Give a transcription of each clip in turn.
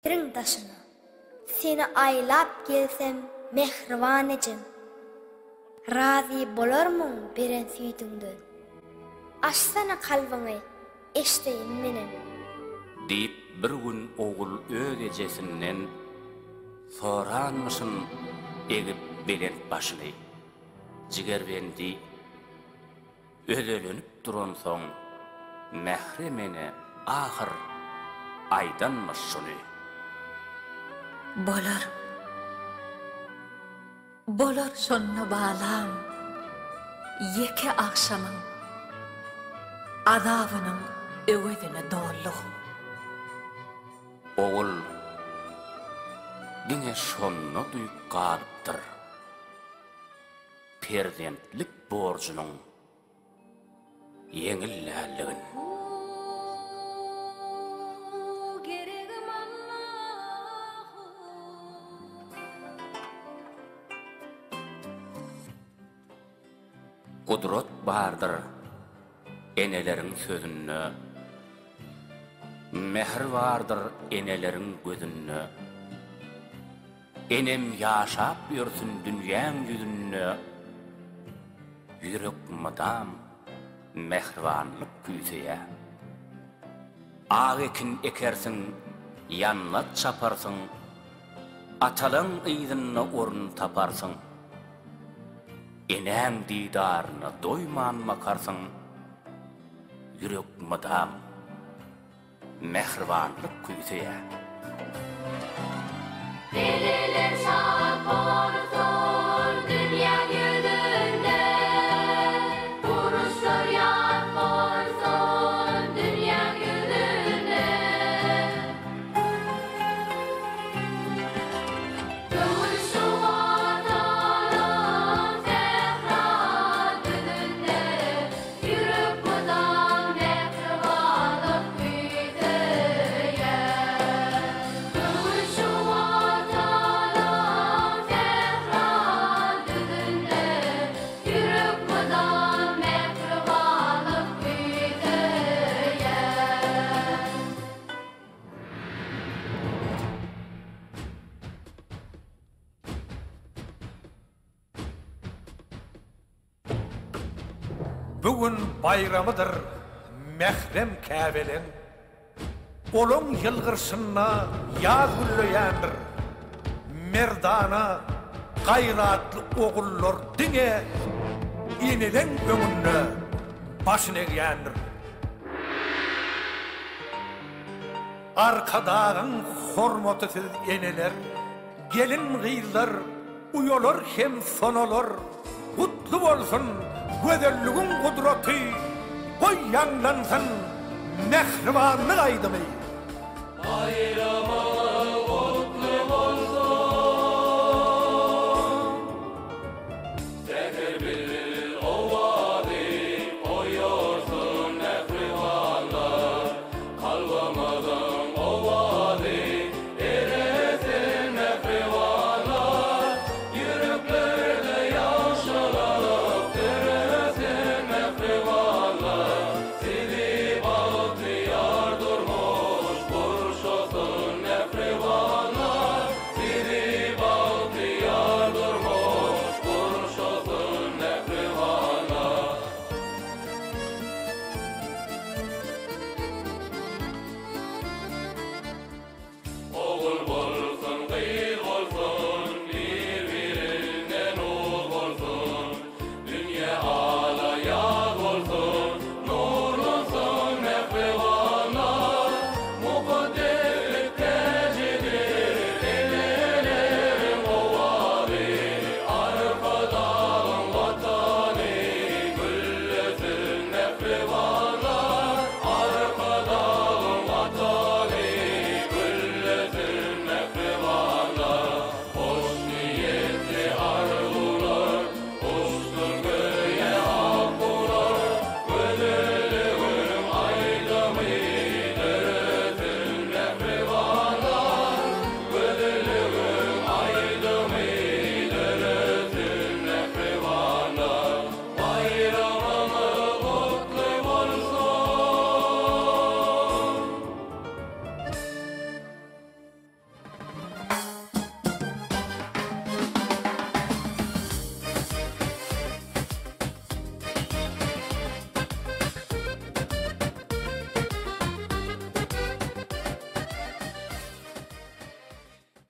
Ýeriň daşyna. Seni aýlap gelsem mähriban ejem. Razy bolarmyň beren süýdüňden. Açsana kalbyňy eşdeýin menem. Diýip bir gün ogul öz ejesinden soranmyşyn egip belent başyny. Jigerbendi. Özelenip duransoň mährem ene ahyr aýdanmyş şuny. Bolar. Bolar şonda balam, ýeke agşamyň azabynyň öwezini doldugyň. Ogul diňe şonda duýup galypdyr. Perzentlik borjunyň ýeňil däldigin. Gudrat bardyr eneleriň sözünde, Mähir bardyr eneleriň gözünde. Enem ýaşap ýörsün dünýäň ýüzünde Ýürek mydam mähribanlyk küýseýär. Ak ekin ekersiň, ýandak çaparsyň, Atalaň yzynda orun taparsyň. Enäň didaryna doýman bakarsyň, Ýürek mydam. Mähribanlyk küýseýär. Eneler şat bolsun dünýäň ýüzünde, Uruşlar ýat bolsun dünýäň ýüzünde. Göwün şu Watanyň sähra düzünde, Ýürek mydam mähribanlyk küýseýär. Göwün şu Watanyň sähra düzünde, Ýürek mydam mähribanlyk küýseýär. Bu gün baýramydyr mährem käbeleň. Olaň ýylgyrşynda ýaz gülleýändir. Merdana, gaýratly ogullar diňe eneleň öňünde başyn egýändir. Arkadagyň hormaty siz eneler, gelin-gyzlar, Uýalar hem sonalar gutly bolsun gözelligiň gudraty goý ýaňlansyn mähribanlyk aýdymy. Baýramyňyz gutly bolsun! Säher bilbil owazy oýarsyn mähribanlar, Kalbymyzyň owazy Eresin mähribanlar, Ýüreklerde ýagşylyk döresin mähribanlar, Sizi bagtyýar durmuş gurşasyn.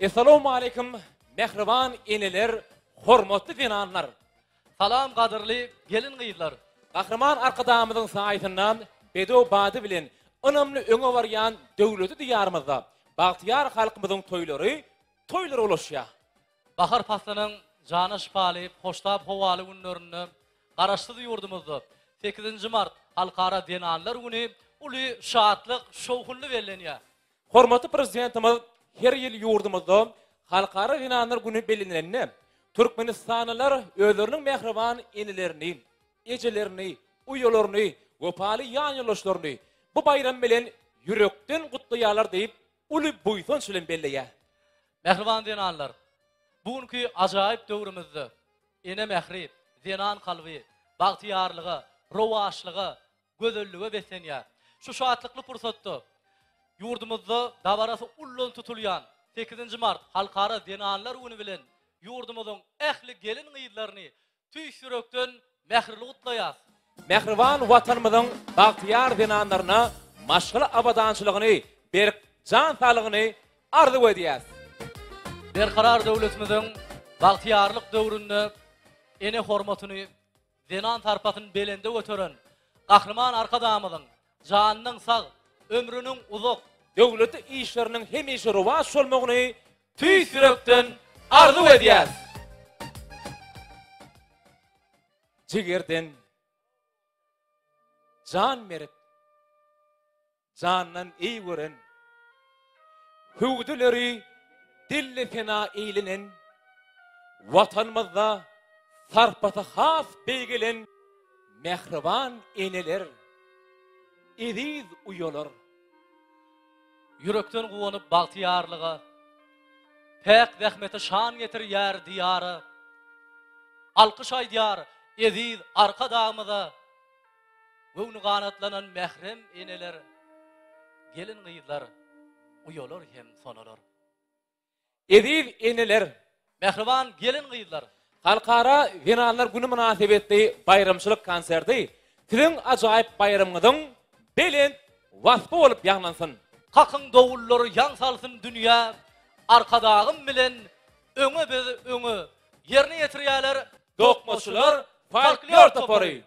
Essalawmaleýkim mähriban eneler, hormatly zenanlar! Salam gadyrly gelin-gyzlar! Gahryman Arkadagymyzyň saýasynda bedew bady bilen ynamly öňe barýan döwletli Diýarymyzda bagtyýar halkymyzyň toýlary toýlara ulaşýar. Bahar paslynyň jana şypaly, hoştap howaly günlerinde Garaşsyz ýurdumyzda sekizinji mart Halkara zenanlar güni uly şatlyk, şowhunly bellenýär. Hormatly Prezidentimiz her ýyl ýurdumyzda Halkara zenanlar güni bellenilende, türkmenistanlylar özleriniň mähriban enelerini, ejelerini, uýalaryny, wepaly ýanýoldaşlaryny bu baýram bilen ýürekden gutlaýarlar diýip, uly buýsanç bilen belleýär. Mähriban zenanlar, bu günki ajaýyp döwrümizde ene mähri, zenan kalby bagtyýarlyga, rowaçlyga, gözellige beslenýär. Şu şatlykly pursatda ýurdumyzda dabarasy ullan tutulýan sekizinji mart Halkara zenanlar güni bilen ýurdumyzyň ähli gelin-gyzlaryny tüýs ýürekden mähirli gutlaýas. Mähriban Watanymyzyň bagtyýar zenanlaryna maşgala abadançylygyny, berk jan saglygyny arzuw edýäs. Berkarar döwletimiziň bagtyýarlyk döwründe ene hormatyny Zenan sarpasyny belende göteren Gahryman Arkadagymyzyň janynyň sag, ömrüniň uzak, döwletli işleriniň hemişe rowaç bolmagyny tüýs ýürekden arzuw edýäris. Jigerden jan berip, Jandan eý gören, Hüwdüleri dille sena eýlenen, Watanymyzda sarpasy has beýgelen mähriban eneler, eziz uýalar! Ýürekden guwanyp bagtyýarlyga, Päk zähmeti şan getirýär Diýara. Alkyş aýdýar eziz Arkadagymyza, Göwni ganatlanan mährem eneler, gelin-gyzlar, uýalar hem sonalar. Eziz eneler! Mähriban gelin-gyzlar! Halkara zenanlar güni mynasybetli baýramçylyk konserti siziň ajaýyp baýramyňyzyň belent waspy bolup ýaňlansyn! Kakyň dowullary ýaň salsyn dünýä, Arkadagym bilen öňe biz öňe! Ýerine ýetirýärler Dokmaçylar folklor topary.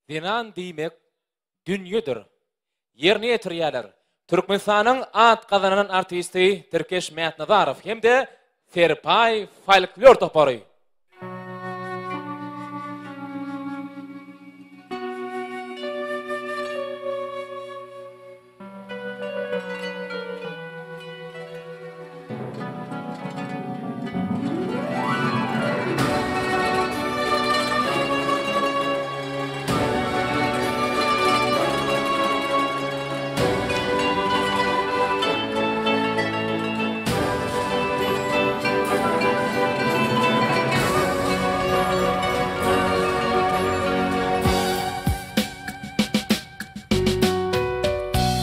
Zenan diýmek dünýedir. Ýerine ýetirýärler. Türkmenistanyň at gazanan artisti Tirkeş Mätnazarow hem-de Serpaý folklor topary.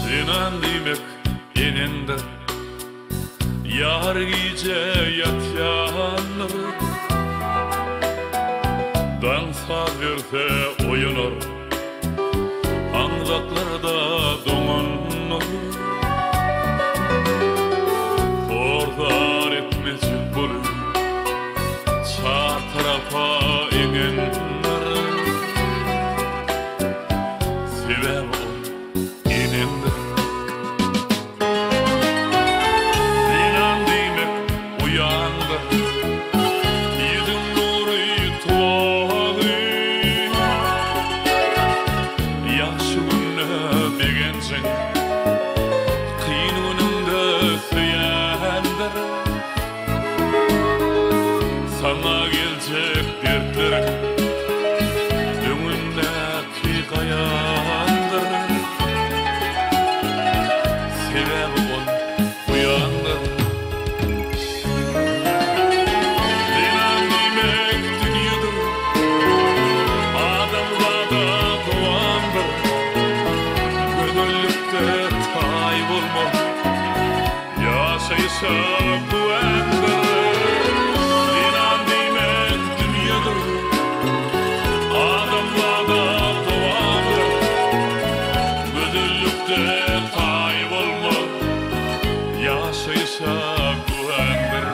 Zenan diýmek eneňdir, Ýar gije ýatýandyr. Daň saz berse oýanar, Aňzaklarda doňandyr. Hor-zar etmejek bolup, Çar tarapa eňendir. Sebäbi ol eneňdir. Zenan diýmek uýaňdyr. Ýüzüň nury tuwagy. Ýagşy günde begenjiň, kyn günüňde söýendir. Saňa geljek dertleriň öňündäki gaýandyr. Sebäbi ol buýandyr. Zenan diýmek dünýedir, adamzada dowamdyr. Gözellikde taý bolmaz. Ýaşaýşa güwändir. Zenan diýmek dünýedir. Adamzada dowamdyr. Gözellikde taý bolmaz. Ýaşaýşa güwändir.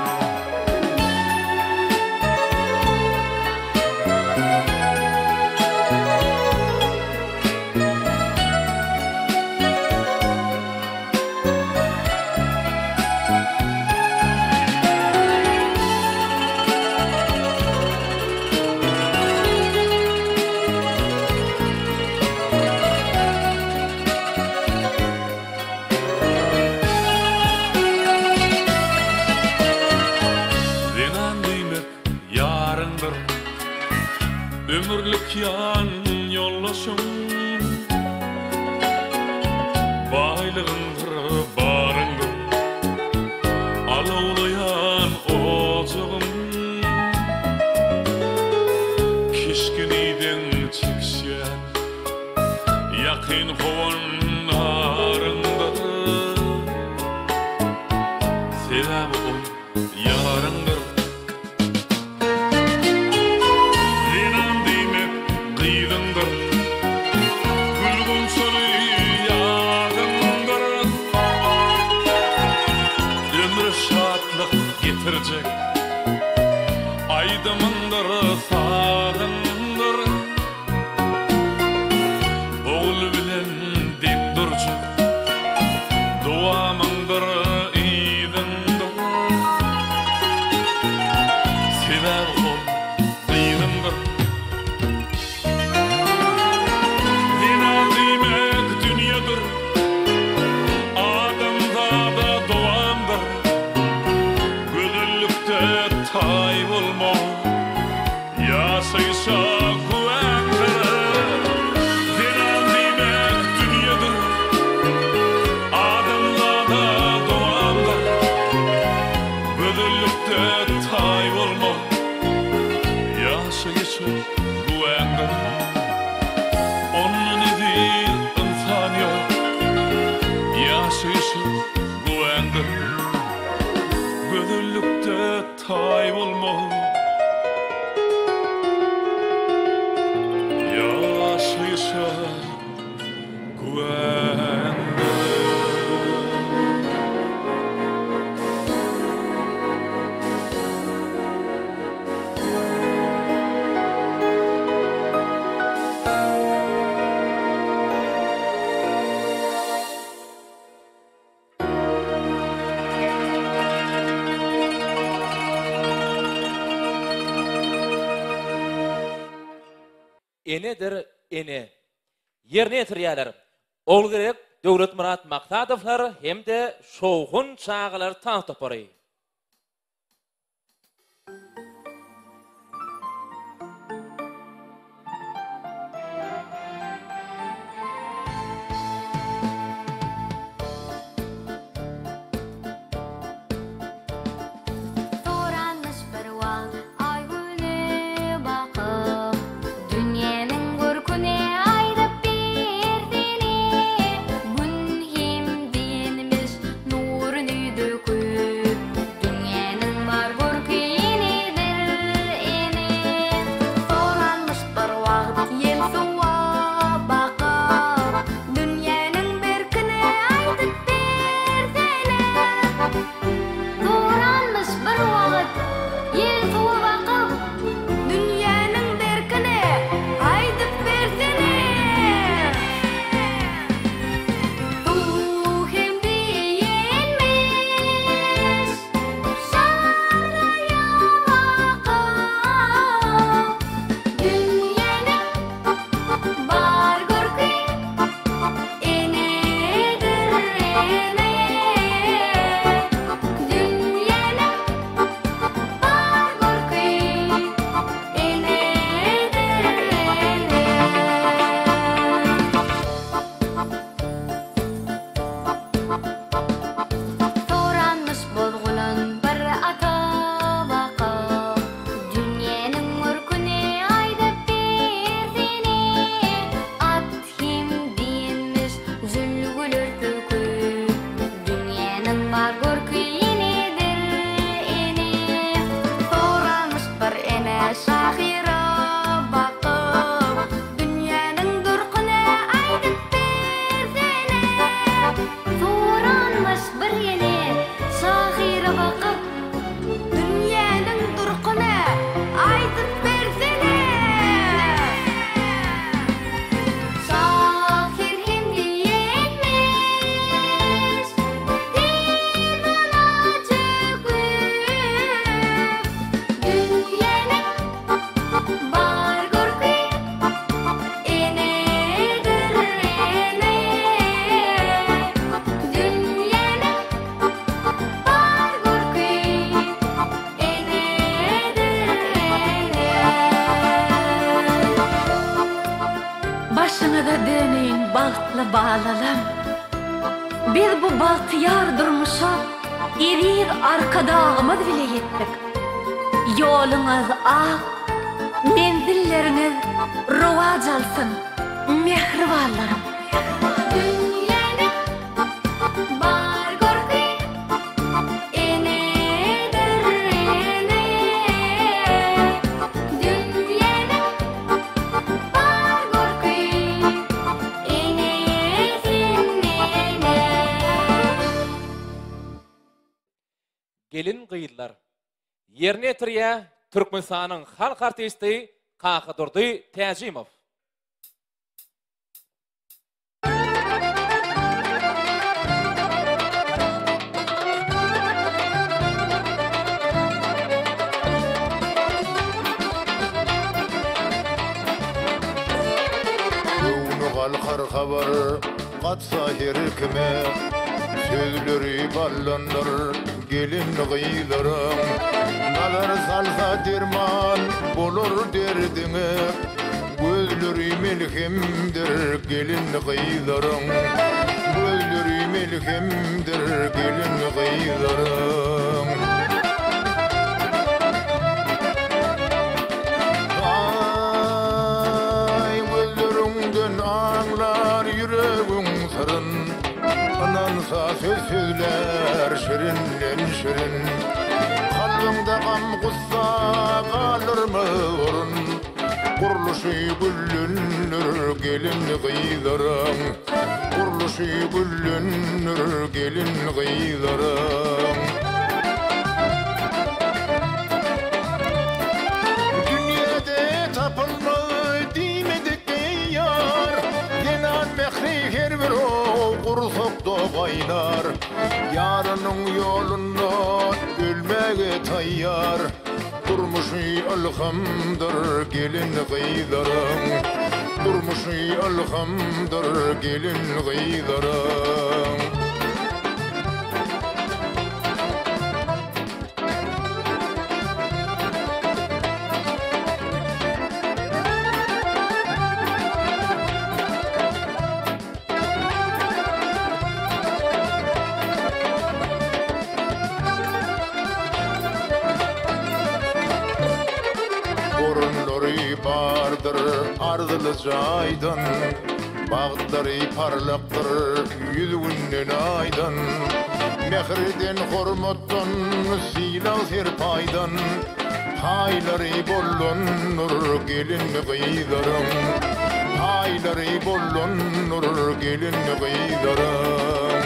Zenan diýmek ýaryňdyr, Ömürlik ýan ýoldaşyň. Baýlygyňdyr, baryňdyr, Alawlaýan ojagyň. Keşgini deň çekişýän, Ýakyn howandaryňdyr. Sebäbi ol ýaryňdyr. Zenan diýmek gyzyňdyr, Gül gunçaly ýazyňdyr. Ömre şatlyk getirjek, Aýdymyňdyr, sazyňdyr. Ogul bilen deň durjak, Dowamyňdyr, yzyňdyr. Sebäbi ol gyzyňdyr. Zenan diýmek dünýedir, Adamzada dowamdyr. Gözellikde. Enedir ene. Ýerine ýetirýärler. Ogulgerek Döwletmyrat Maksadowlar hem-de Şowhun çagalar tans topary. Soranmyş bir wagt Aý-Güne bakyp, Dünýäniň görküni aýdyp bersene. Gün hem diýenmiş nuruny döküp, Dünýäniň bar görki enedir, ene. Soranmyş bir wagt ýel suwa bakyp, Dünýäniň berkini aýdyp bersene. Soranmyş bir wagt ýel suwa bakyp. Dünýäniň berkini aýdyp bersene. Suw hem diýenmiş şarlaýa bakyp. Dünýäniň bar görki enedir ene. Dünýäniň bar görki enedir ene. Soranmyş bozgulan bir ata bakyp, Dünýäniň görküni aýdyp bersene. At hem diýenmiş jülgüler söküp, Dünýäniň bar görki enedir, ene. Soranmyş bir ene şahyra bakyp, Dünýäniň durkuny aýdyp bersene. Soranmyş bir ene şahyra bakyp. Dünýäniň durkuny aýdyp bersene. Şahyr hem diýenmiş, Dyzyna çöküp, Dünýäniň bar görki enedir, ene. Dünýäniň bar görki enedir, ene. Başyňyza döneýin bagtly balalam. Biz bu bagtyýar durmuşa eziz Arkadagymyz bile ýetdik. Ýoluňyz ak, menzilleriňiz rowaç alsyn, mähribanlarym! Dünýäniň bar görki enedir, ene. Dünýäniň bar görki ene sen ene. Gelin-gyzlar. Ýerine ýetirýär Türkmenistanyň halk artisti Kakadurdy Täjimow. Göwni galkar habar gatsa her kime, Sözleri ballandyr gelin-gyzlaryň. Nazar salsa derman bolar derdiňe, Gözleri melhemdir gelin-gyzlaryň. Gözleri melhemdir gelin-gyzlaryň. Aý, gözleriňden aňlar ýüregiň syryn, Ynansa söz sözlär şirinden-şirin. Kalbyňda gam-gussa galyrmy orun, Gurluşy güllendir gelin-gyzlaryň. Gurluşy güllendir gelin-gyzlaryň. Dünýäde tapylmaz diýmedik ýar, Zenan mähri her bir gursakda gaýnar. Ýarynyň ýolunda ölmäge taýýar. Durmuşy ylhamdyr gelin-gyzlaryň. Durmuşy ylhamdyr gelin-gyzlaryň. Orunlary bardyr arzyly jaýdan, Bagtlary parlakdyr ýüz günden aýdan. Mähirden, hormatdan, sylag-serpaýdan, Paýlary bollandyr gelin-gyzlaryň. Paýlary bollandyr gelin-gyzlaryň.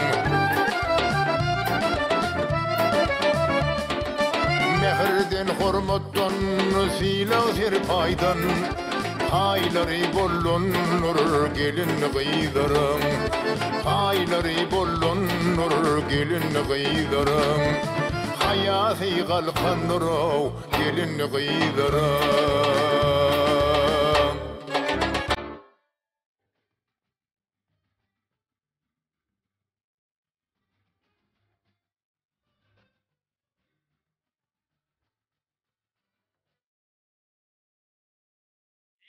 Mähirden, hormatdan, sylag-serpaýdan, Paýlary bollandyr gelin-gyzlaryň. Paýlary bollandyr gelin-gyzlaryň. Haýasy galkandyr-ow gelin-gyzlaryň.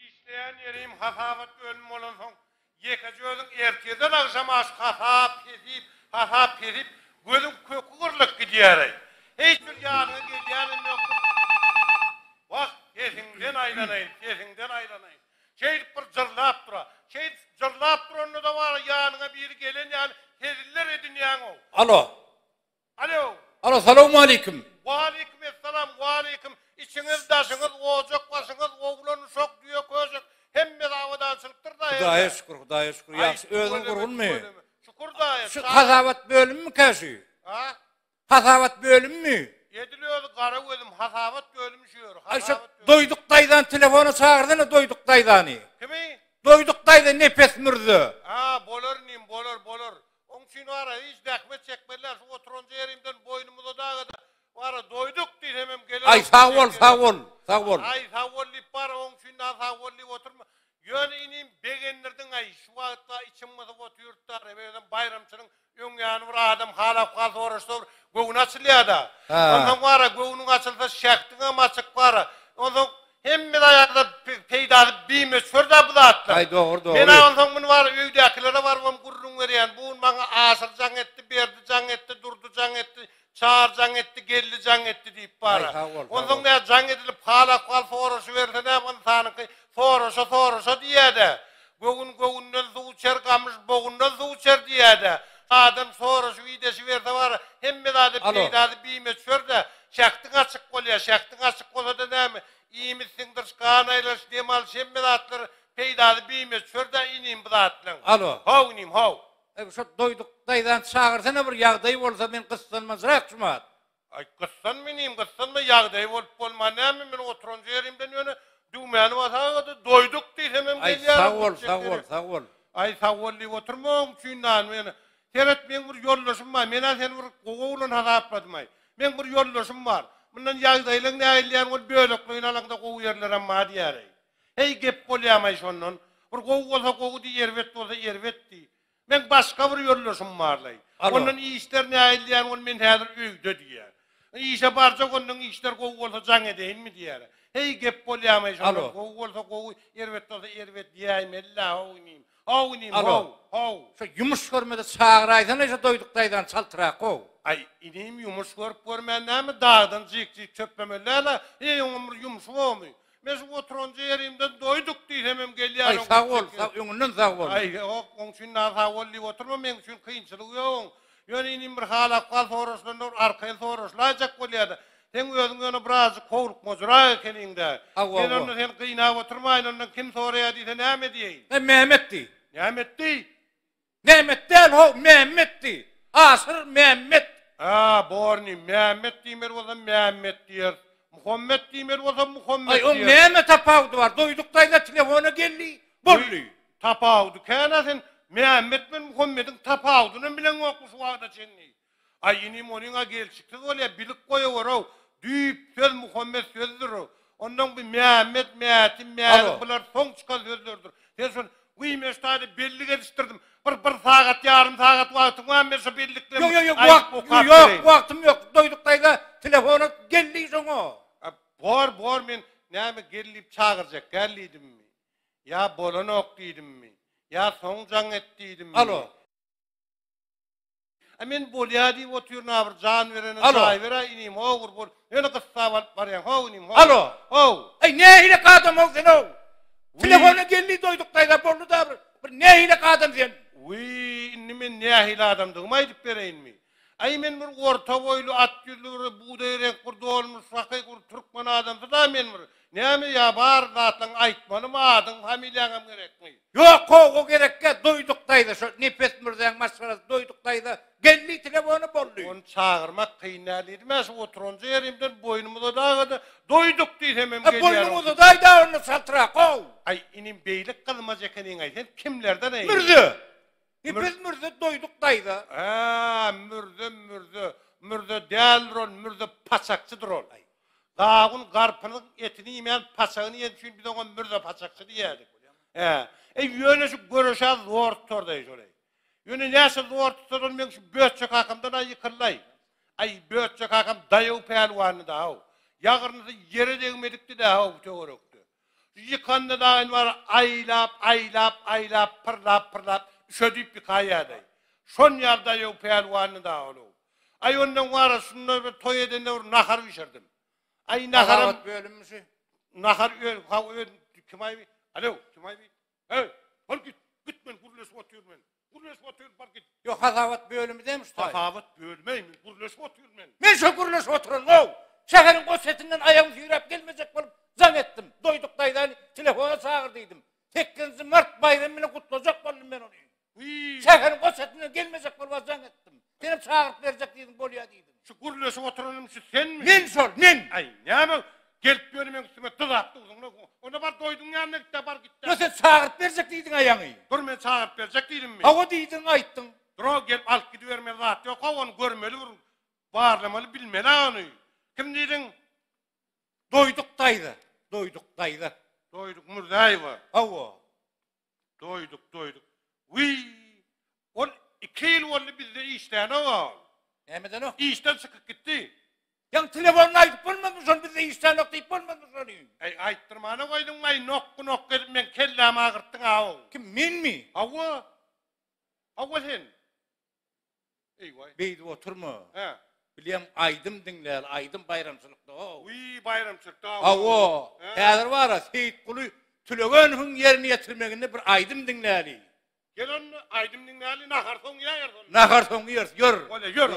Işleýän ýerim hasabat bölümi bolansoň, ýekeje özüň ertirden agşama şu hasap-hesip, hasap-hesip gözüň köki gyrlyp gidýär-eý. Hiç bir ýanyňa gelýänem ýokdur. Wah, sesiňden aýlanaýyn, sesiňden aýlanaýyn. Şeýdip bir jyrlap dur-a. Şeýdip jyrlap duranda-da bar-a, ýanyňa biri gelen ýaly heziller edinýäň-ow. Alo. Alo. Alo salowmaleýkim. Waleýkim essalam waleýkim içiňiz daşyňyz ojak başyňyz oglan uşak düýe köşek hemmesi abadançylykdyr daýy. Hudaýa şükür Hudaýa şükür ýagşy özüň gurgunmy? Şükür daýy. Şu hasabat bölümmika şu? Ha? Hasabat bölümmi? Edil özi gara gözüm hasabat bölümi şu ýeri. Aý şu Doýduk daýzany telefona çagyrsana Doýduk daýzany. Kimi? Doýduk daýza Nepes mürze. Ha bolar inim bolar bolar. Oň üçin wara hiç zähmet çekmeliler, şu oturanja ýerimden boýnumy uzadaga-da, wara doýduk diýsemem geler. Aý sag bol, sag bol, sag bol. Aý sag bol diýip bar, oň üçin da sag bol diýip oturma. Ýöne inim begendirdiň-aý, şu wagtda içim gysyp otyrdy-da, özem baýramçylygyň öň ýany bir adam hal-ahwal soraşsa bir göwni açylýar-da. Onsoň wara göwnüň açylsa şähdiňem açyk wara. Onsoň Hemme zaýada peýdasy bimöçber-dä bu zatlaryň. Aý dogry dogry. Men-ä onsoň muny bar öýdäkilere barybam gürrüň berýän. Bu gün maňa Aşyr jaň etdi, Berdi jaň etdi, Durdy jaň etdi, Çary jaň etdi, Geldi jaň etdi diýip bar-a. Aý sag bol, sag bol. Onsoň nä jaň edilip hal-ahwal soraşyberse näme ynsanyňky soraşa-soraşa diýýä-dä. Göwün göwünden suw içer, gamyş bogundan suw içer diýýä-dä. Adam soraşyp ideşiberse bar-a hemme zada Alo. peýdasy bimöçber-dä. Şähdiň açyk bolýar. Şähdiň açyk bolsa-da näme, iýmit siňdiriş, gan aýlanyş, dem alyş hemme zatlar peýdaly bimöçber-dä inim bu zatlaň. Alo. How inim, how. Eý, şo Doýduk daýzany çagyrsana bir ýagdaý bolsa men gyssanmajrak şumat. Aý, gyssanma inim, gyssanma, ýagdaý bolup bolman näme men oturanja ýerimden ýöne düwmäni basaga-da Doýduk diýsemem Aý, gelýär. sag bol, sag bol, sag bol. Aý, sag bol diýip oturma oň üçin nan ýöne. Seret, meň bir ýoldaşym bar. Men-ä seni bir gowy oglan hasapladym-aý. Meň bir ýoldaşym bar. Mundan ýagdaýlaň nähili ol bölekleýin alaňda gowy ýerlerem bar diýäreý. Heý, gep bolýamaý şondan. Bir gowy bolsa gowy diý, erbet bolsa erbet diý. Meň başga bir ýoldaşym barlaý. Ondan işler nähili ol men häzir öýde diýýär. Işe barjak ondan işler gowy bolsa jaň edeýinmi diýýär. Heý, gep bolýamaý şondan. Gowy bolsa gowy, erbet bolsa erbet diýäýmeli-dä, how inim. How inim, Alo. how, how. Şu ýumuş görmede çagyraýsana şu Doýduk daýzany çaltrak how. Aý, inim, ýumuş görüp görmän näme dagdan jyk-jyk çöplemeli däl-ä, eý oňam bir ýumşy bormy? Men şu oturanja ýerimden Doýduk diýsemem gelýär Aý, sag bol, sag, öňünden sag bol. Aý, ýok, oň üçin dagy sag bol diýip oturma, meň üçin kynçylygy ýok oň. Ýöne inim bir hal-ahwal soraşylanda bir arkaýyn soraşylaýjak bolýa-da. Seň özüň ýöne birazjyk howlukmajyrak ekeniň-dä. Hawa, Men hawa. onda seni gynap oturmaýyn, ondan kim soraýar diýse näme diýeýin? He, Mehmet diý. Näme diý? Mehmet däl how, Mämmet diý. Aşyr Mämmet. Hä, bor inim, Mämmet diýmeli bolsa Mämmet diýeris. Muhammet diýmeli bolsa Muhammet Aý, oň diýeris. näme tapawudy bar? Doýduk daýza telefona geldi, boldy. Tapawudy kän-ä sen Mämmet bilen Muhammediň tapawudynam bileňokmy şu wagta çenli? Aý inim onyň-a gelşiksiz bolýa, bilip goýawer-ow, düýp söz Muhammet sözüdir-ow. Onnoň bu Mämmet, Mäti, Mälik bular soň çykan sözlerdir. Sen şol Wiý men şu taýda bellik edişdirdim. Bir bir sagat, ýarym sagat wagtyň barmy men şo belliklerimi Ýok, ýok, ýok, aýdyp wagt, okap ýok, bereýin. wagtym ýok. Doýduk daýza telefona geldi şoňa. A, bor, bor men näme gel diýip çagyrjak däl diýdimmi? Ýa bolanok diýdimmi? Ýa soň jaň et diýdimmi? Alo. A men bolýa diýip otyryn a bir jan berene Alo. jaý ber-aý inim how bir bol. Ýöne gyssap alyp barýaň how inim how. Alo. How. Aý nähili adam how sen how. Telefona geldi doýduk daýza boldy da bir bir nähili adam sen. Wiý indi men nähili adamdygymy aýdyp bereýinmi? Aý men bir orta boýly at ýüzli bir bugdaý reňk bir dolmuş hakyky bir türkmen adamsy da men bir. Näme ýa bar zatlaň aýtmalymy adyň familiýaňam gerekmi? Ýok how o gerekgä Doýduk daýza şo Nepes mürzäň maşgalasy Doýduk daýza geldi telefony boldy. Ony çagyrmak kyn däl diýdim-ä şu oturanja ýerimden boýnumy uzadaga-da Doýduk diýsemem A gelýär boýnuňy ol. uzadaý-da onda çaltrak how. Aý inim beýle gyzmaç ekeniň-aý sen kimlerden-eý? Mürze! Nepes mürze Doýduk daýza. Hä, Mürze, Mürze. Mürze däldir ol, Mürze paçakçydyr ol. Gawun garpyzyň etini iýmän paçagyny iýeni üçin biz oňa Mürze paçakçy diýerdik. Hä. Eý, ýöne şu göreş-ä zor tutardy-aý şol-eý. Ýöne näçe zor tutsa-da meň şu Bötje kakamdan-a ýykyldy-aý. Aý, Bötje kakam daýaw pälwandy-da-haw. Ýagyrnysy ýere degmedikdi-dä-haw bu töwerekde. Ýykanda daýyn bar aýlap, aýlap, aýlap, pyrlap, pyrlap, üşedip ýykaýýardy. Şon ýaly daýaw pälwandy da ol. Aý ondan bar şunda bir toý edende bir nahar bişirdim. Aý naharam Hasabat bölümmi şu? Nahar ö, ha ö, kim aý? Alo, kim aý? Hey, bar git, git men gürleşip otyryn men. Gürleşip otyryn, bar git. Ýok, hasabat bölümi dämi şu taý? Hasabat bölümi, men gürleşip otyryn men. Men şo gürleşip oturan-ow! Şäheriň o çetinden aýagymy süýräp gelmejek bolup jaň etdim. Doýduk daýzany telefona çagyr diýdim. Sekizinji mart baýramy bilen gutlajak boldum men ony. Şäheriň o çetinden gelmejek bolup jaň etdim. Senem çagyryp berjek diýdiň, bolýa diýdiň. Şu gürleşip oturanym şu senmi? Men şol, men! Aý, näme gelip ýöne meň üstüme dyzap durduň-la? Onda bar Doýduň ýanyna git-de, bar git-de. Ýok, sen çagyryp berjek diýdiň-ä ýaňy. Dur, men çagyryp berjek diýdimmi? Hawa diýdiň, aýtdyň. Dur-a, gelip alyp gidibermeli zat ýok-a, ony görmeli bir, barlamaly, bilmeli-ä ony. Kim diýdiň? Doýduk daýza, Doýduk daýza. Doýduk Mürzäýewa. Hawa. Doýduk, doýduk. Wiý! Ol iki ýyl boldy bizde işlänok-a ol. Nämedenok? Işden çykyp gitdi. Ýaňy telefonda aýdyp bolmazmy şony bizde işlänok diýip bolmazmy şony? Äý, aýtdyrmana goýduňmy-aý, nokgy-nokgy edip meň kellämi agyrtdyň-a-ow. Kim, menmi? Hawa. Hawa sen. Eý-waý. Beýdip oturma. Hä. Bilýäň, aýdym diňläli, aýdym baýramçylykda-ow. Wiý, baýramçylykda-ow. Hawa. Häzir bar-a, Seýitguly Tülegenowyň ýerine ýetirmeginde bir aýdym diňläli. Gel onda, aýdym diňläli, nahar soň iýäýeris onda. Nahar soň iýeris, ýör. Bolýa, ýör.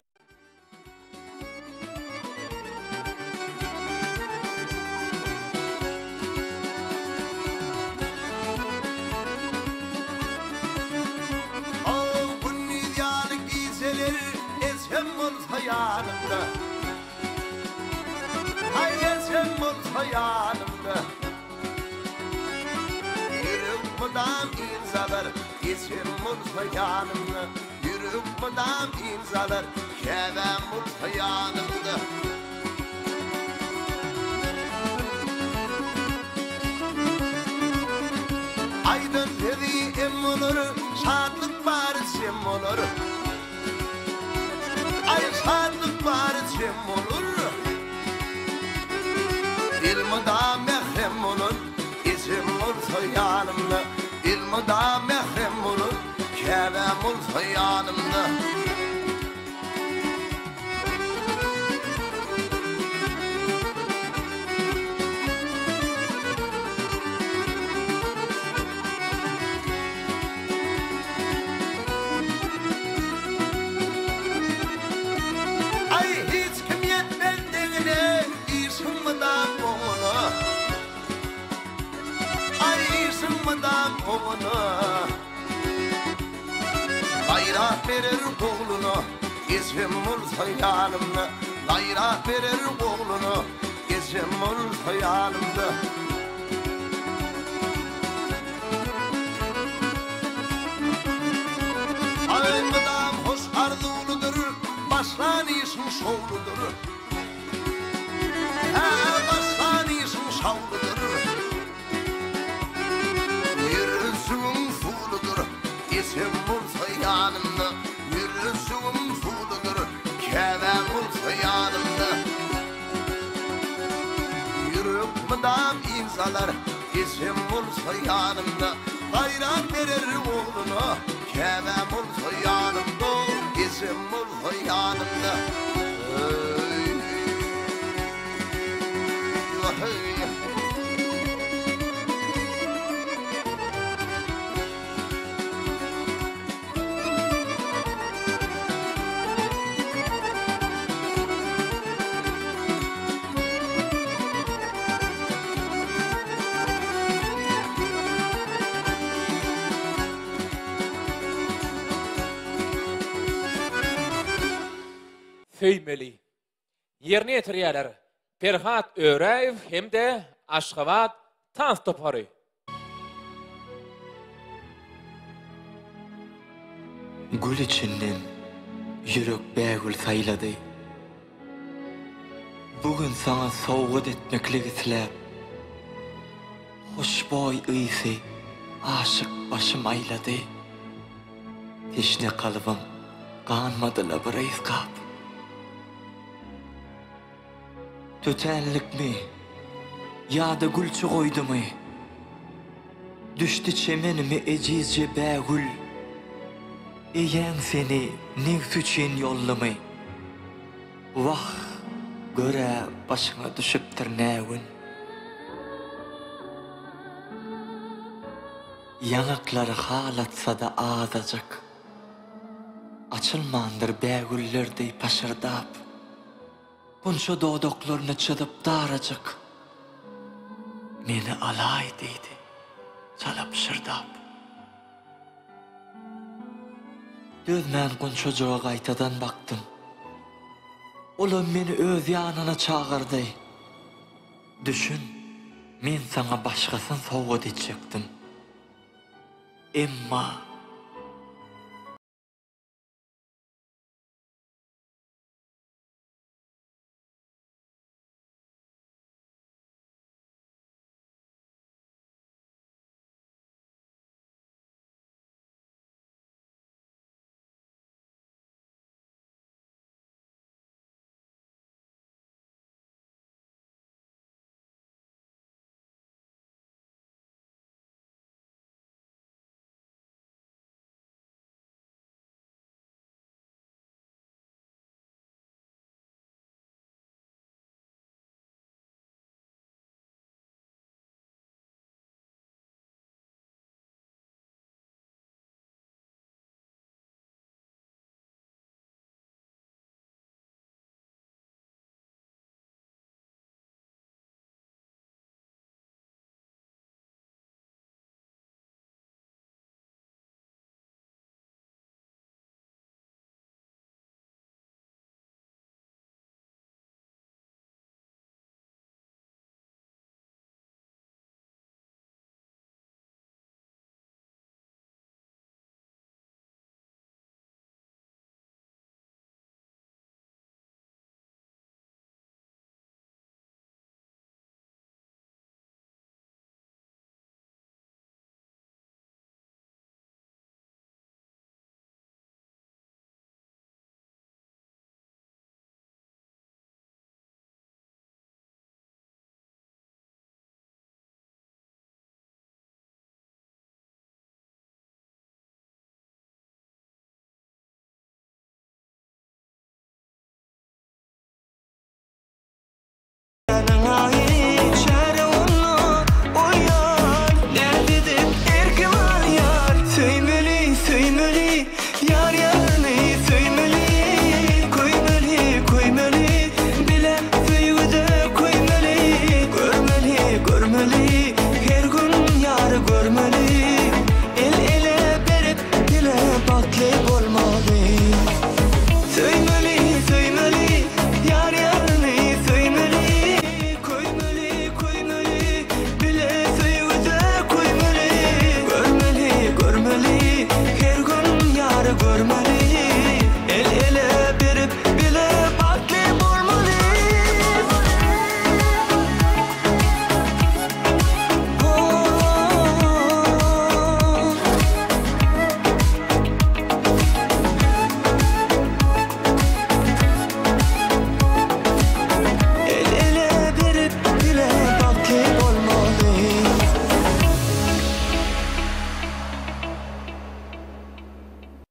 Aw, gündiz ýaly gijeler ejem bolsa ýanymda. Aý, ejem bolsa ýanymda. Ýürek mydam ynjalar, ejem bolsa ýanymda. Ýürek mydam ynjalar, käbäm bolsa ýanymda. Aýdan sözi em bolar, şatlyk bary jem bolar. Aý şatlyk bary jem bolar. Elmydam mährem bolar, ejem bolsa ýanymda. Elmydam mährem bolar, käbäm bolsa ýanymda. Aý hiç kim ýetmez deňine işiň mydam oňuna Aý işiň mydam oňuna Gaýrat berer ogluna ejem bolsa ýanymda Gaýrat berer ogluna ejem bolsa ýanymda. Aý mydam hoş arzuwlydyr, başlan işiň şowludyr. Hä, başlan işiň şowludyr. Ejem bolsa ýanymda, Ýürejigim suwludyr, Käbäm bolsa ýanymda. Ýürek mydam ynjalar, Ejem bolsa ýanymda. Gaýrat berer ogluna, Käbäm bolsa ýanymda, Ejem bolsa ýanymda. Eý, Söýmeli. Ýerine ýetirýärler Perhat Öräýew hem-de Aşgabat tans topary. Gül içinden ýürek bägül saýlady. Bu gün saňa sowgat etmeklik isläp, Hoşboý ysy aşyk başym aýlady. Teşne kalbym ganmady-la bir ysgap. Tötänlikmi ýa-da gülçi goýdumy, Düşdi çemenime ejizje bägül. Eýäň seni nebsi üçin ýoldumy? Wah, gör-ä başyňa düşüpdir nä gün. Ýaňaklary halatsa-da azajyk. Açylmandyr bägüller deý paşyrdap. Gunça dodaklaryny çyzyp darajyk. Meni alaý diýdi, çala pyşyrdap. Dözmän gunçajyga gaýtadan bakdym. Olam meni öz ýanyna çagyrdy. Düşün, men saňa başgasyny sowgat etjekdim. Emma.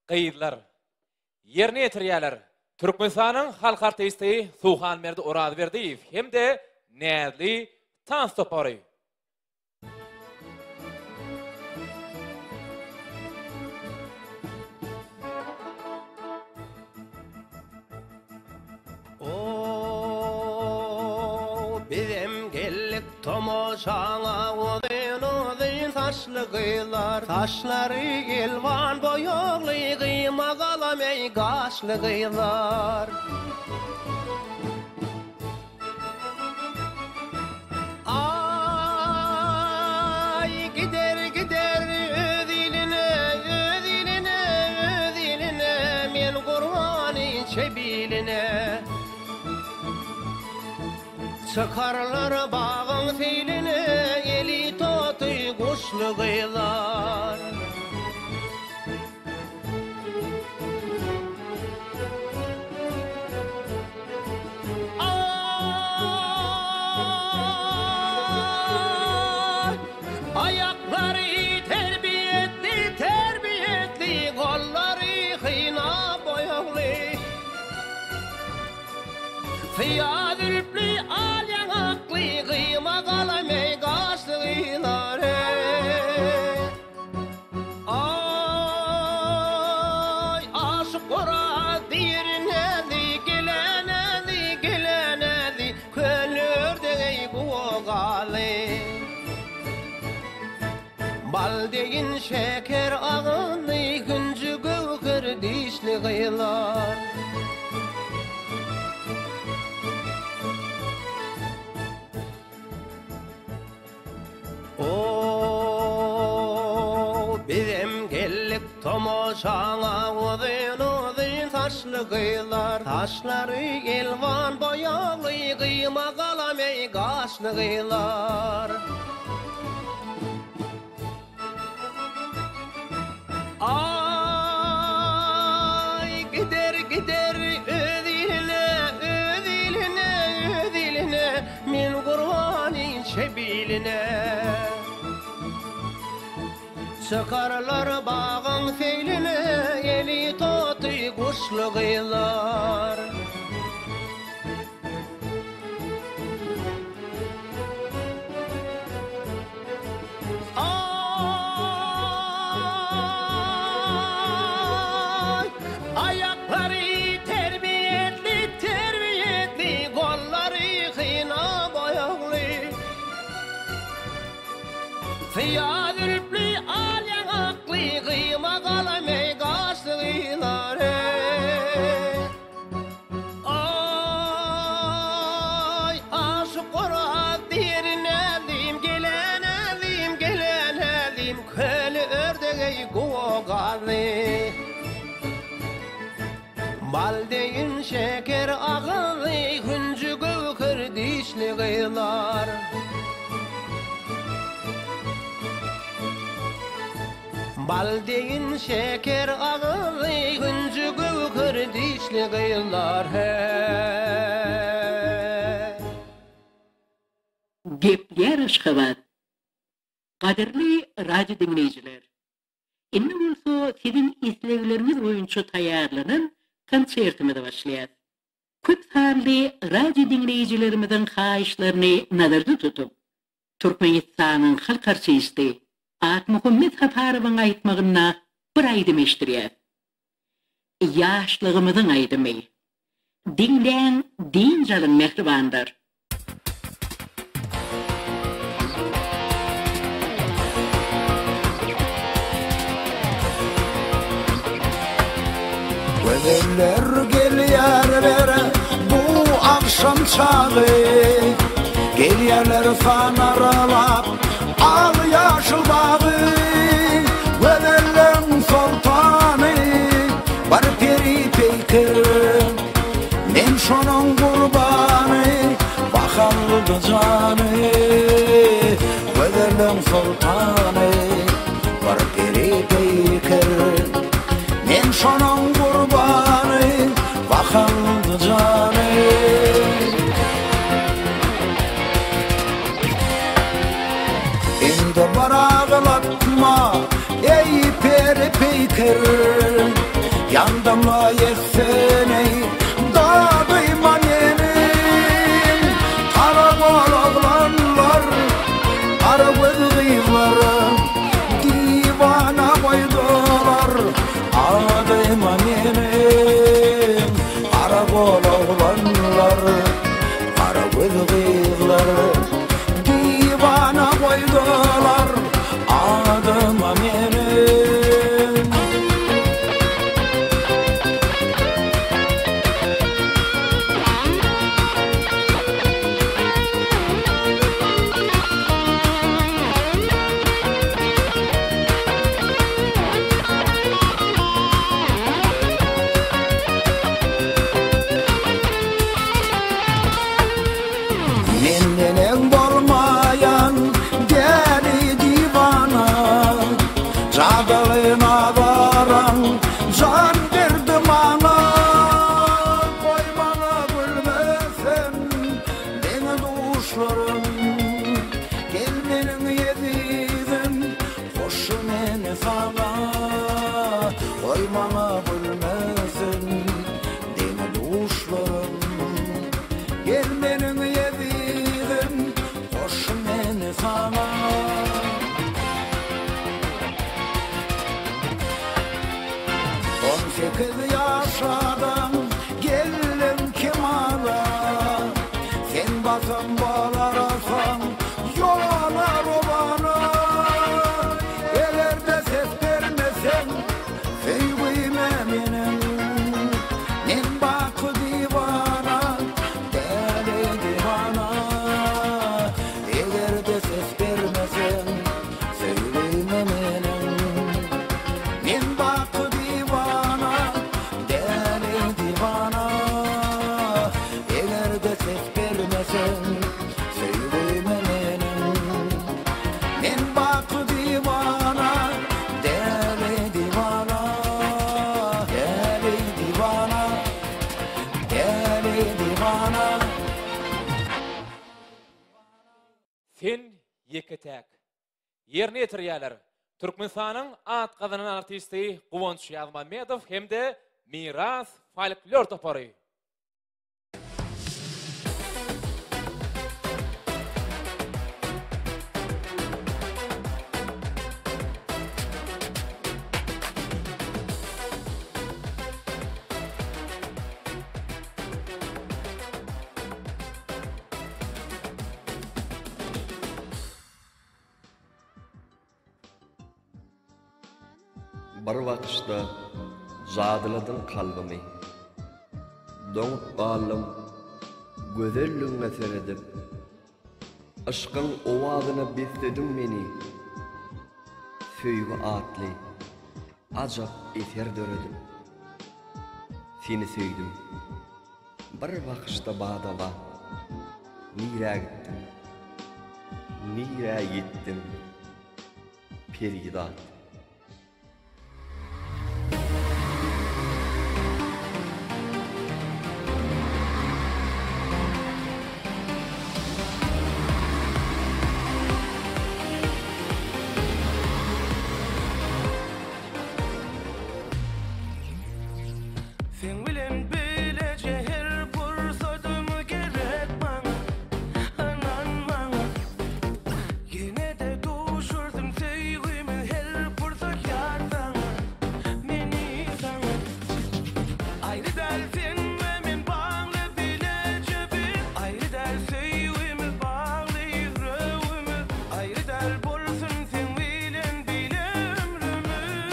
Gyzlar. Ýerine ýetirýärler Türkmenistanyň halk artisti Suhanberdi Orazberdiýew hem-de Näzli tans topary. O bizem geldik tomaşaňa uzyn-uzyn saçly gyzlar Saçlary elwan boýagly gyýma galam eý gaşly gyzlar. Aý gider gider öz iline öz iline öz iline men gurban inçe biline. Çykarlar bagyň seýline eli toty guşly gyzlar. Aý, aýaklary terbiýetli, terbiýetli, gollary hyna boýagly. Syýa zülpli, al ýaňakly, gyýma galam-eý gaşly gyzlar-eý. Aý, aşyk Oraz diýr näzi, gelenäzi, gelenäzi, Köl ördegi guwagaly. Bal deýin şeker agyzly, Hünji göwher dişli gyzlar. O, bizem geldik tomaşaňa uzyn-uzyn saçly gyzlar, Saçlary elwan boýagly, gyýma galam eý gaşly gyzlar. Aý, gider, gider öz iline, öz iline, öz iline, Men gurban inçe biline. Çykarlar bagyň seýline, Eli toty guşly gyzlar. Aý, aýaklary terbiýetli, terbiýetli, gollary hyna boýagly. Syýa zülpli, al ýaňakly, gyýma galam-eý gaşly gyzlar-eý. Aý, aşyk Oraz diýr näzim, gelenäzim, gelenäzim, Köli ördegeý guwagazy. Bal deýin şeker agyzly, hünji göwher dişli gyzlar. Bal deýin şeker agyzly, hünji göwher dişli gyzlar heý. Gepleýär Aşgabat. Gadyrly radio diňleýjiler! Indi bolsa siziň islegleriňiz boýunça taýýarlanan konsertimize başlaýas. Köp sanly radio diňleýjilerimiziň haýyşlaryny nazarda tutup, Türkmenistanyň halk artisti Akmuhammet Saparowyň aýtmagynda bir aýdym eşdirýäs. Ýaşlygymyzyň aýdymy. Diňläň, dynç alyň mähribanlar! Gözeller gelýärler bu agşam çagy, Gelýärler sanarlap al ýaşyl bagy. Gözelleň soltany bir peri peýker, Men şonuň gurbany, baharly jany. Gözelleň soltany bir peri peýker, Men şonuň gurbany, baharly jany. Indi bir aglatma, eý peri peýker. Ýandamla ýetsene Dadyma meniň Garagol oglanlar Gara göz gyzlar Diwana goýdular Adyma meniň Garagol oglanlar Gara göz gyzlar Diwana goýdular Adyma meniň. Menden eň bolmaýan däli diwana, Jadyly nazaraň jan berdi maňa. Goý maňa gülmesin deň-duşlarym, Gel meniň ezizim, goş meni saňa. Goý maňa gülmesin deň-duşlarym, Gel meniň ezizim, goş meni saňa. 18 ýaşadan geldim kemala, Sen basam bolarsaň ýola rowana. Eger-de ses bermeseň söýgüme meniň, Men baky diwana, däli diwana. Eger-de ses bermeseň söýgüme meniň, Men baky diwana, däli diwana. Eger-de ses bermeseň söýgüme meniň, Men baky diwana, däli diwana, däli diwana, däli diwana. Sen ýeke-täk. Ýerine ýetirýärler Türkmenistanyň at gazanan artisti Guwanç Ýazmammedow hem-de Miras folklor topary. Bir bakyşda jadyladyň kalbymy. Doňup galdym gözelligňe seredip. Yşkyň owazyna beslediň meni. Söýgi atly ajap eser döredip. Seni söýdüm. Bir bakyşda bada-bat nirä gitdiň, nirä ýitdiň, perizat? Seň bilen bileje her pursadym gerek maňa Ynan maňa Ýene-de duşursyn söýgimiz her pursat ýar saňa Meni saňa Aýry däl sen we men bagly bileje biz Aýry däl söýgimiz bagly ýüregimiz Aýry däl bolsun seň bilen bile ömrümiz.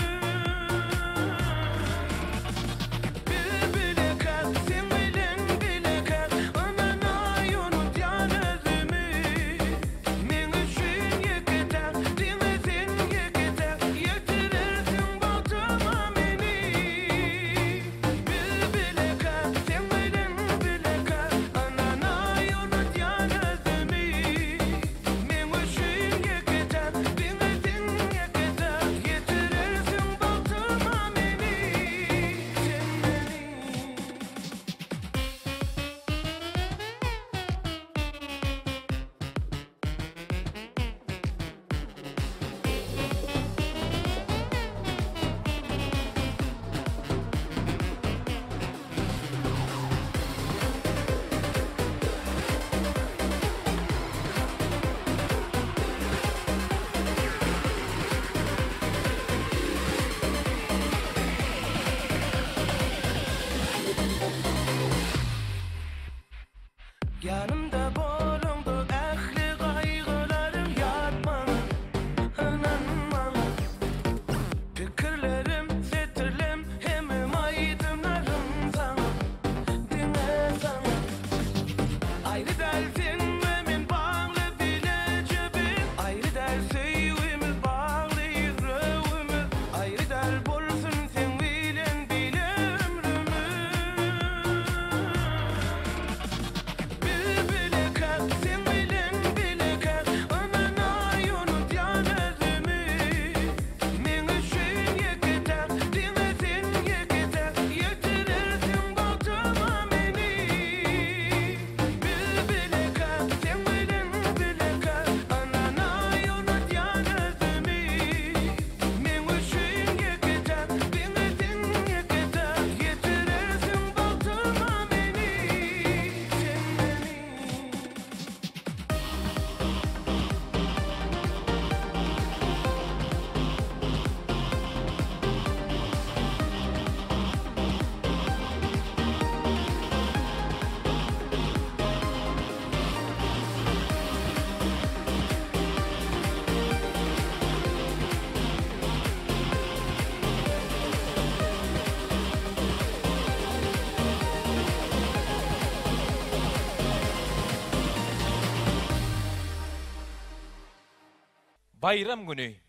Baýram güni.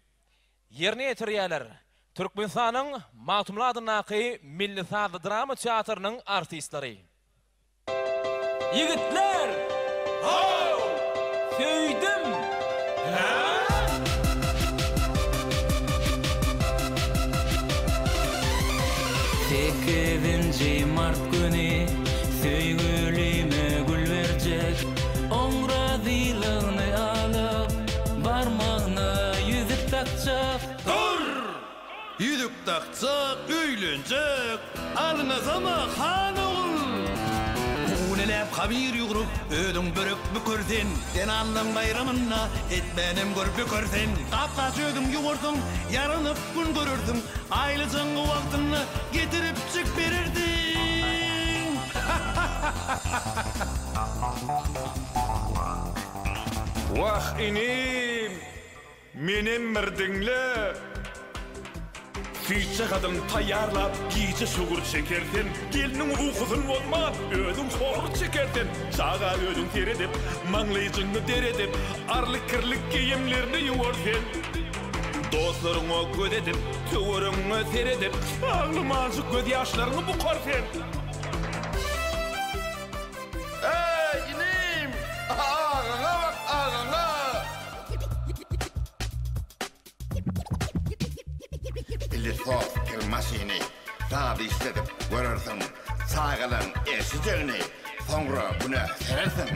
Ýerine ýetirýärler Türkmenistanyň Magtymguly adyndaky Milli sazly drama teatrynyň artistleri. Ýigitler! How! Söýdüm! Hä? Sekizinji mart güni söýgülime gül berjek, Oň razylygyny alyp, barmagna ýüzük dakjak. Dur! Ýüzük dakjak, öýlenjek, alňasama, han ogul! Güwleläp hamyr ýugrup, özüň börek büker sen. Zenanlaň baýramynda etmänem gör böker sen. Gap-gaç özüň ýuwarsyň, ýaranyp gün görersiň. Aýlyjaňy wagtynda getiripjik berersiň. Wah, inim! Menem bir diňle! Süýtjagazyň taýýarlap, gije şugur çeker sen, Gelniň ukusyn bozman, özüň horluk çeker sen, Çaga özüň seredip, maňlaýjyňy der edip, Arlyk-kirlik geýimlerini ýuwar sen. Dostlaryňa göz edip, töweregiňe seredip, Aglamanjyk gözýaşlaryňy bukar sen. Eý, inim! Agaňa bak, agaňa! Pilisos kir maşyny saz işledip görersiň, Çagalaň eşijegini soňra güne serersiň.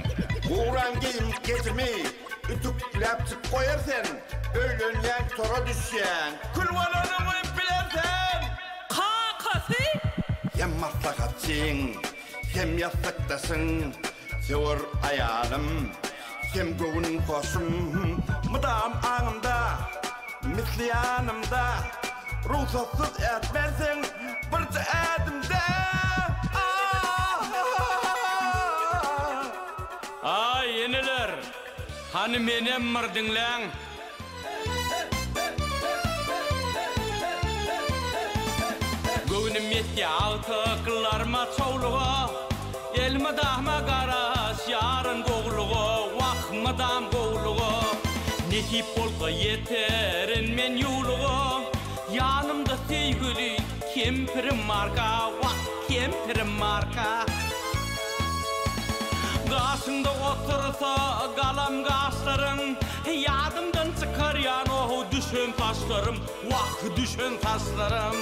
Guran geýim gejimi ütükläpjik goýar sen, Öýlenýäň tora düşýäň, kül bolanyňy biler sen. Kakasy! Hem maslahatçyň, hem ýassykdaşyň, Söwer aýalym, hem göwün hoşum, Mydam aňymda, misli ýanymda, Rugsatsyz ätmersiň birje ädim-de. Aý, iniler, hany menem bir diňläň! Göwnüm ýetýär agtyklaryma, çowluga, Elmydama garaşýaryn gowluga, Wah, mydam gowluga. Nesip bolsa ýeterin men ýuwluga, Ýanymda söýgüli kempirim barka, Wah, kempirim barka. Gaşyňda otursa galam gaşlaryň, Ýadymdan çykarýan oh düşen saçlarym, Wah, düşen saçlarym.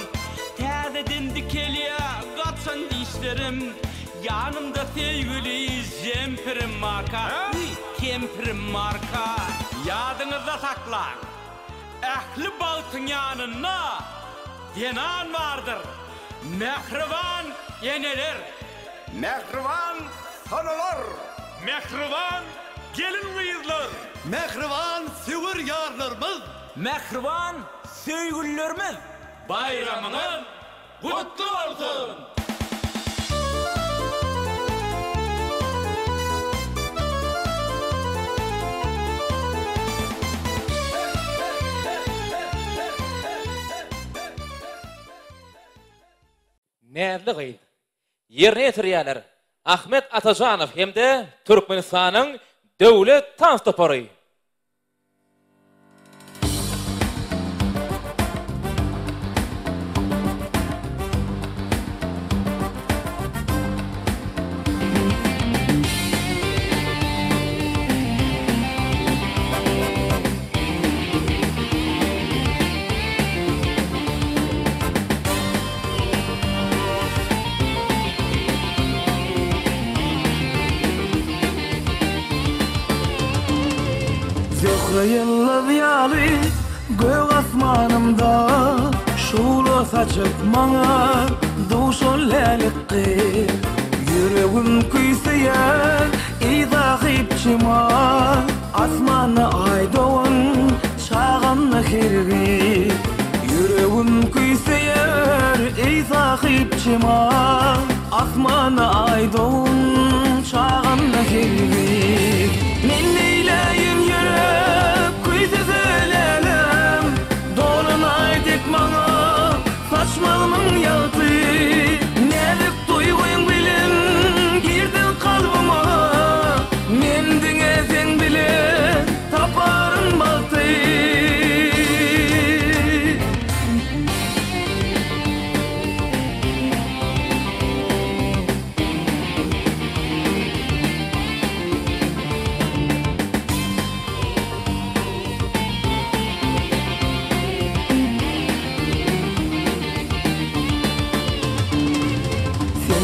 Täzeden dikelýä gaçan dişlerim, Ýanymda söýgüli jempirim barka, Wiý, kempirim barka. Ýadyňyzda saklaň, ähli bagtyň ýanynda zenan bardyr, mähriban eneler! Mähriban sonalar! Mähriban gelin-gyzlar! Mähriban söwer ýarlarymyz! Mähriban söýgülilerimiz! Baýramyňyz gutly bolsun! Näzli gyz. Ýerine ýetirýärler Ahmet Atajanow hem-de Türkmenistanyň Döwlet tans topary. Zöhre ýyldyz ýaly gök asmanymda Şugla saçyp maňa duşan lälik gyz Ýüregim küýseýär yzahyp jemal Asmanda aý dogan Çagamda hergiz Ýüregim küýseýär eý sahyp jemal Asmanda aý dogan çagamda hergiz Men neýläýin ýürek küýsese lälem Dolan aý dek maňa saçmazmyň ýagty Näzik duýgyň bilen girdiň kalbyma Men diňe seň bilen Taparyn bagty.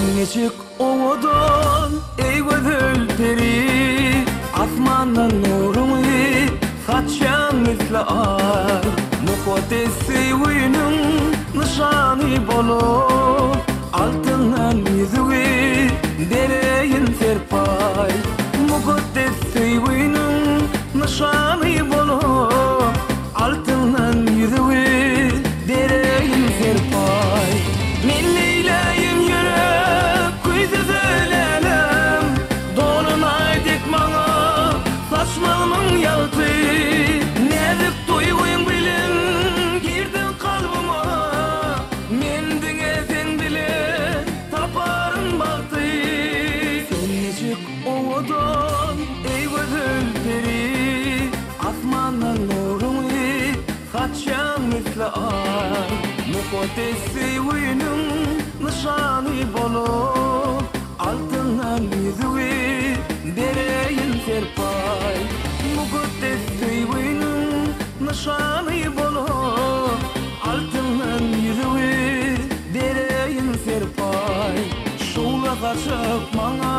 Sen niçik owadan eý gözel peri Asmandan nuruňy saçýaň misli aý Mukaddes söýgüniň nyşany bolup Altyndan ýüzügi bereýin serpaý Mukaddes söýgüniň nyşany bolup Altyndan ýüzügi bereýin serpaý. Men neýläýin ýürek küýsese lälem, Dolan aý dek maňa saçmagmyň ýagty. Näzik duýgyň bilen girdiň kalbyma, Men diňe seň bilen taparyn bagty. Sen niçik owadan, eý gözel peri, Asmandan nuruňy saçýaň misli aý, Mukaddes söýgüniň nyşany bolup, Altyndan ýüzügi bereýin serpaý. Mukaddes söýgüniň nyşany bolup, Altyndan ýüzügi bereýin serpaý. Şugla saçyp maňa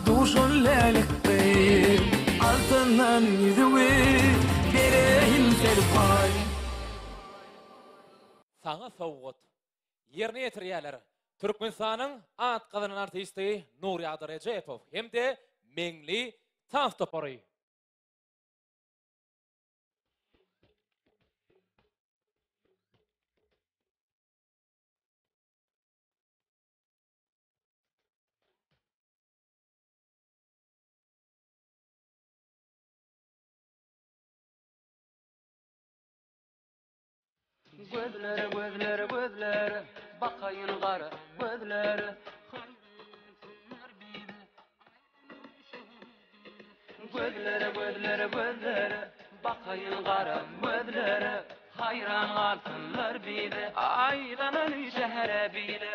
Duşan lälik gyz, altyndan ýüzügi bereýin serpaý. Saňa sowgat. Ýerine ýetirýärler Türkmenistanyň at gazanan artisti Nurýagdy Rejepow hem-de Meňli tans topary. Gözlere gözlere gözlere bakaýyn gara gözlere Gözlere gözlere gözlere bakaýyn gara gözlere Haýran galsynlar bize aýlanaly şähere bile.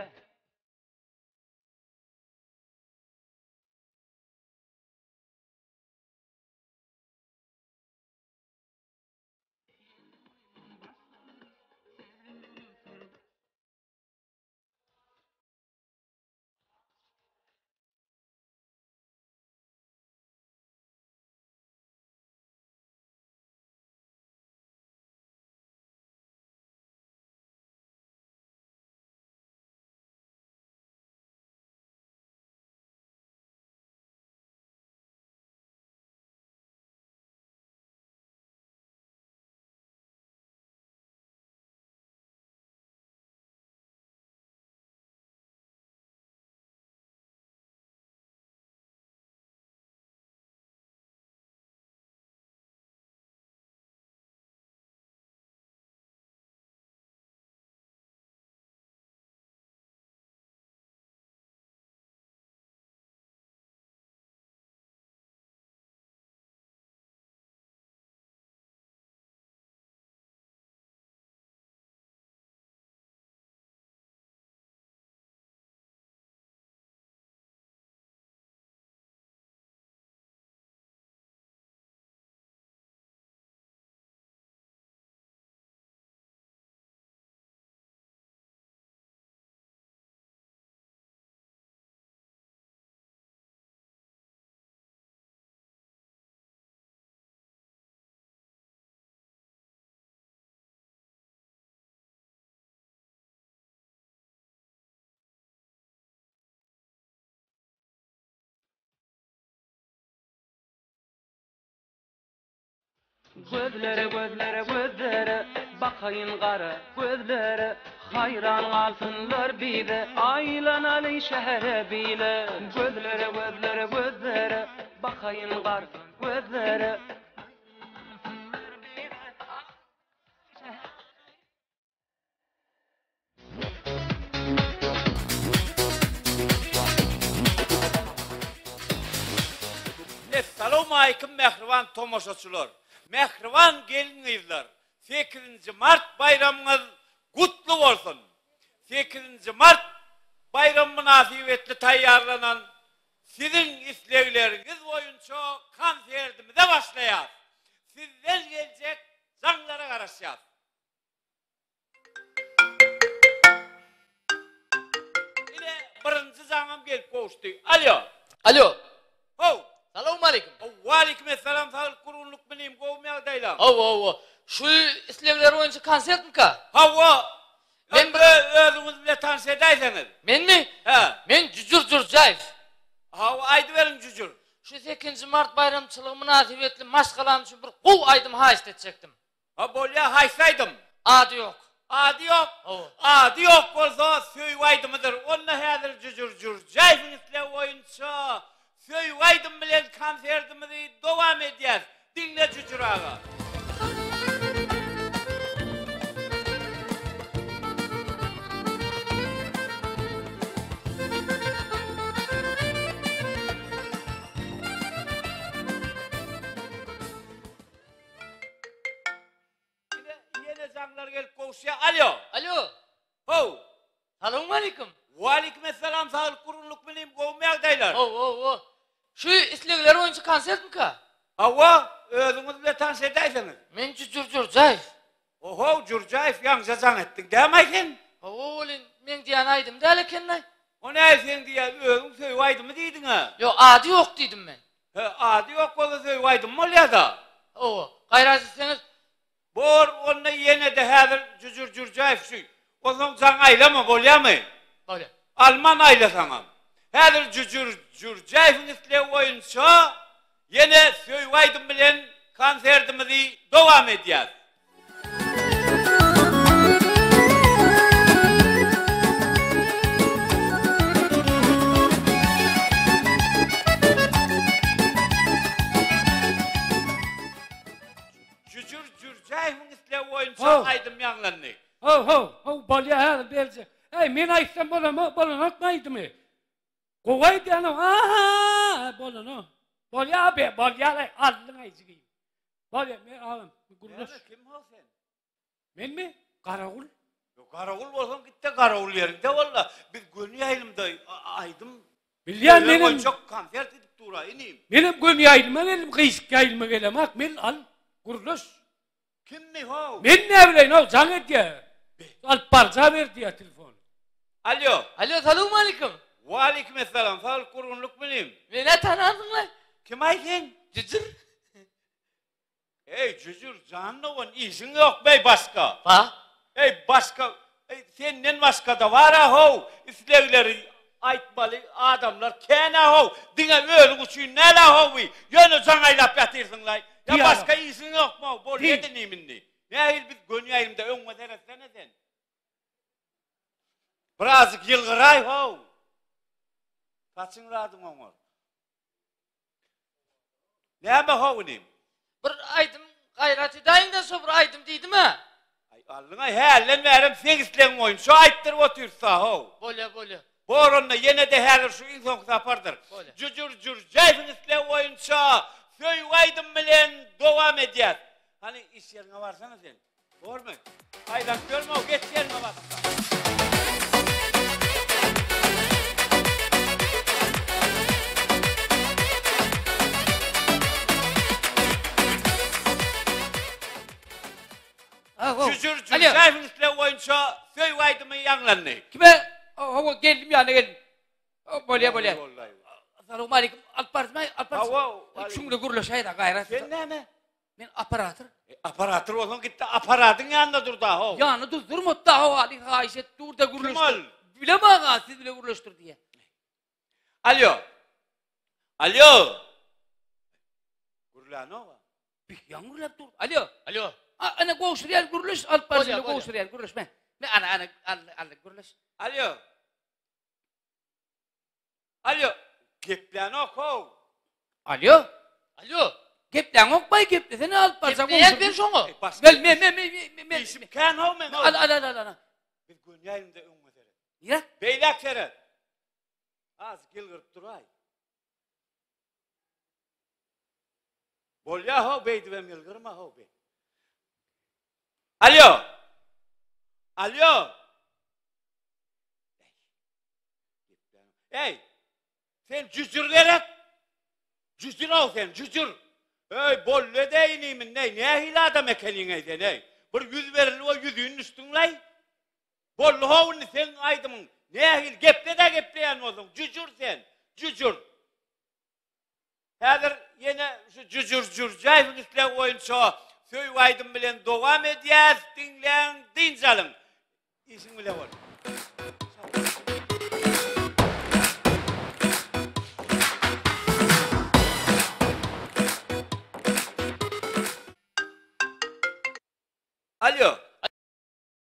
Gözlere gözlere gözlere bakaýyn gara gözlere Haýran galsynlar bize aýlanaly şähere bile Gözlere gözlere gözlere bakaýyn gara gözlere. Essalawmalikim mähriban tomaşaçylar, mähriban gelin-gyzlar, sekizinji mart baýramyňyz gutly bolsun! Sekizinji mart baýramy mynasybetli taýýarlanan siziň islegleriňiz boýunça konserdimize başlaýas. Sizden geljek jaňlara garaşýas. Ine birinji jaň. gelip gowuşdy. Alýo. Alýo. How. Salowmaleýkim. Waleýkim essalam saglyk gurgunlyk bilim gowmy ýagdaýlaň? Hawa hawa. Şu islegler boýunça konsertmika? Hawa. Men bir özüňiz bile tanyş edäýseňiz. Menmi? Hä. Men Jüjür Jürjäýew. Hawa aýdyberiň Jüjür. Şu sekizinji mart baýramçylygy mynasybetli maşgalam üçin bir gowy aýdym haýyşt etjekdim. Ha bolýa haýsy aýdym? Ady ýok. Ady ýok? Hawa. Ady ýok bolsa söýgi aýdymydyr. Onda häzir Jüjür Jürjäýewiň islegi boýunça söýgi aýdym bilen konserdimizi dowam edýäs. Diňle Jüjür aga. Ine, ýene jaňlar gelip gowuşýar. Alýo. Alýo. How. Salowmaleýkim. Waleýkim essalam, saglyk gurgunlyk bilim, gowumy ýagdaýlar? How, how, how. Şu islegler boýunça konsertmika? Hawa, özüňiz bile tanyş edäýseňiz. Men Jüjür Jürjäýew. Ohow, Jürjäýew, ýaňja jaň etdiň dämaý sen? Hawa, welin, meň diýen aýdym däl eken-laý. O nähili seň diýýän, özüň söýgi aýdymy diýdiň-ä? Ýok, ady ýok diýdim men. He, ady ýok bolsa söýgi aýdymy bolýa-da. Hawa, gaýrat etseňiz. Bor, onda ýene-de häzir Jüjür Jürjäýew şu. Onsoň jaň aýlama, bolýamy? Bolýa. Alman aýlasaňam. Häzir Jüjür Jürjäýewiň islegi boýunça ýene söýgi aýdym bilen konserdimizi dowam edýäs. Jüjür Jürjäýewiň islegi boýunça aýdym ýaňlandy. How, how, how, bolýa häzir berjek. Äý, men aýtsam bolama, bolanokmy aýdymy? Gowy aýdýanok, a-ha, bolanok. Bolýa be, bolýa-laý, aldyň-aý jigim. Bolýa, men agam, gürleş. Näme, kim ho sen? Menmi? Garawul. Ýok, garawul bolsaň git-de garawul ýeriňde bol-la. Biz göni ýaýlymda aýdym Bilýän menem. Boýunça konsert edip dur-a, inim. Menem göni ýaýlyma geldim, gyşyk ýaýlyma gelemok. Men al, gürleş. Kimmi how? Men näbileýin, how, jaň edýär. Alyp barja ber diýýär telefony. Alýo. Alýo, salowmaleýkim. Waleýkim essalam, saglyk gurgunlyk bilim. Menä tanarsyňlaý. Kim-aý sen? Jüjür. Eý, Jüjür, jan dogan, işiň ýokmy-eý başga? Ba. Eý, başga, eý, senden başga-da bar-a how, islegleri aýtmaly adamlar kän-ä how, diňe özüň üçin däl-ä how bi, ýöne jaň aýlap ýatyrsyň-laý. Ýa başga işiň ýokmy-ow, bolýa inim indi. Nähili biz göni ýaýlymda öňüňe seretsene sen. Birazjyk ýylgyraý how. Saçyň zadyň oňar. Näme how inim? Bir aýdym gaýrat edäýiň-dä şo bir aýdym diýdim-ä. Aý aldyň-aý hälden bärem seň islegiň boýunça aýtdyryp otyrys-a how. Bolýa, bolýa. Bor onda ýene-de häzir şu iň soňky sapardyr. Bolýa. Jüjür Jürjäýewiň islegi boýunça söýgi aýdym bilen dowam edýäs. Hany iş ýeriňe barsana sen. Bormy? Aýlanyp ýörme-ow, geç ýeriňe basda. Jüjür Jürjäýewiň islegi boýunça söýgi aýdymy ýaňlandy. Kime? Hawa, geldim ýanyna geldim. Bolýa, bolýa. Salowmaleýkim. Alyp bardymy? Alyp bardymy? Hawa. Şuňla gürleşäý-dä, gaýrat. Sen näme? Men operator. E, operator bolsaň gitde aparadyň ýanynda dur da how. Ýanynda dur durmady da how Ali haýyş et dur da gürleşdir. Kim ol? Bilem aga siz bile gürleşdir diýe. Alýo. Alýo. Gürlänok. Bir ýaň gürläp dur. Alýo. Alýo. Ana gowşurýar gürleş alyp barşyna gowşurýar gürleşme. Men ana ana al al gürleş. Alýo. Alýo. Geplänok how. Alýo. Alýo. Gepläňok baý geplesene alyp barsaň. Gepleýän ben şoňa. Mel me me me me. Işim kän how men. Al al al al. Biz göni ýaýlymda öňüňe seret. Nire? Beýläk seret. Az ýylgyryp duraý. Bolýa how beýdibem ýylgyrma how be. Alýo. Alýo. Eý! Sen jüjür gerek? Jüjür-ow sen, jüjür! Eý, boldy edeý inim indi-eý, nähili adam ekeniň-eý sen-eý? Bir ýüz berildi we ýüzin düşdüň-leý. Boldy-how indi seň aýdymyň. Nähili geple-dä gepleýän bolsaň, jüjür sen, jüjür. Häzir ýene şu Jüjür Jürjäýewiň islegi boýunça söýgi aýdym bilen dowam edýäs. Diňläň, dynç alyň. Işiň bile bol.